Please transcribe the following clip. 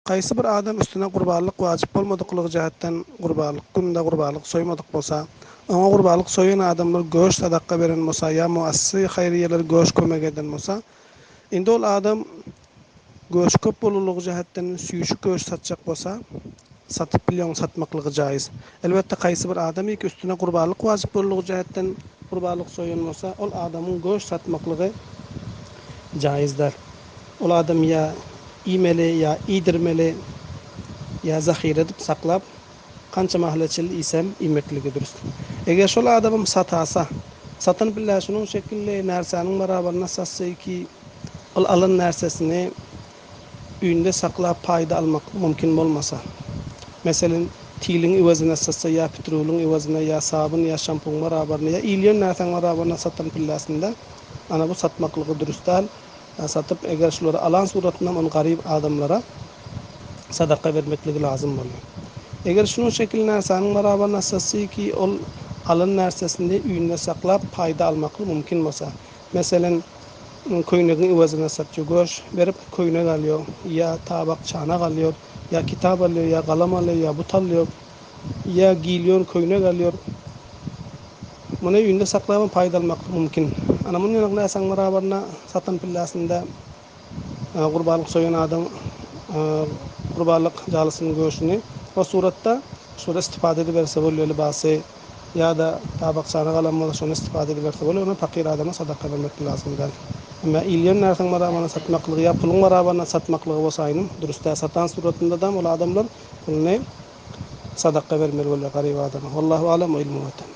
Haýsy bir adam üstüne gurbanlyk wajyp bolmadyklygy jähetden gurbanlyk gününde gurbanlyk soýmadyk bolsa, oňa gurbanlyk soýan adamlar göş sadaka beren bolsa ýa muassesei haýryýeler göş kömek eden bolsa, indi ol adam göşi köp bolanlygy jähetden süýji göş satjak bolsa, satyp bilýär oň satmaklygy jaýyz. Elbetde haýsy bir adamyki üstüne gurbanlyk wajyp bolanlygy jähetden gurbanlyk soýan bolsa, ol adamyň göş satmaklygy jaýyz däl. Ol adam ýa iýmeli, ýa iýdirmeli, ýa zahyra edip saklap, kança mahala çenli iýsem iýmekligi dürs. Eger şol adamam satasa, satan pille şunuň şekilli närsäniň barabaryna satsa ki, ol alan närsesini öýünde saklap paýda almak mümkin bolmasa. Meselen, tiliň öwezine satsa ýa pitrulyň öwezine ýa sabyn ýa şampuň barabaryna ýa iýilýän närsäň barabaryna satan pillesinde, ana bu satmaklygy dürüst däl. Satyp, eger şulary alan suratynda ony garyp adamlara sadaka bermekligi lazym bolýar. Eger şunuň şekilli närsaniň barabaryna satsy ki, ol alan närsesini öýünde saklap paýda almaklyk mümkin bolsa. Meselen, köýnegiň öwezine satýar, göş berip köýnek alýar, ýa tabak, çanak alýar, ýa kitap alýar, ýa galam alýar, ýa but alýar. Ýa giýilýän köýnek alýar. Muny öýünde saklabam paýda almak mümkin. Ana muny ýaňky näsaň barabaryna satan pillasynda gurbanlyk soýan adam gurbanlyk jalysynyň göşüni o suratda şular istifada ediberse bolýar lybasy ýa-da tabak-çanak alan bolsa şony istifada ediberse bolýar ony pakyr adama sadaka bermek lazym däl. Emma iýilýän närsäň barabaryna satmaklygy ýa puluň barabaryna satmaklygy bolsa aýnym dürüst däl. Satan suratynda-da ol adamlar puluny sadaka bermeli bolýar garyp adama. Wallahu alem we ilmu wetem.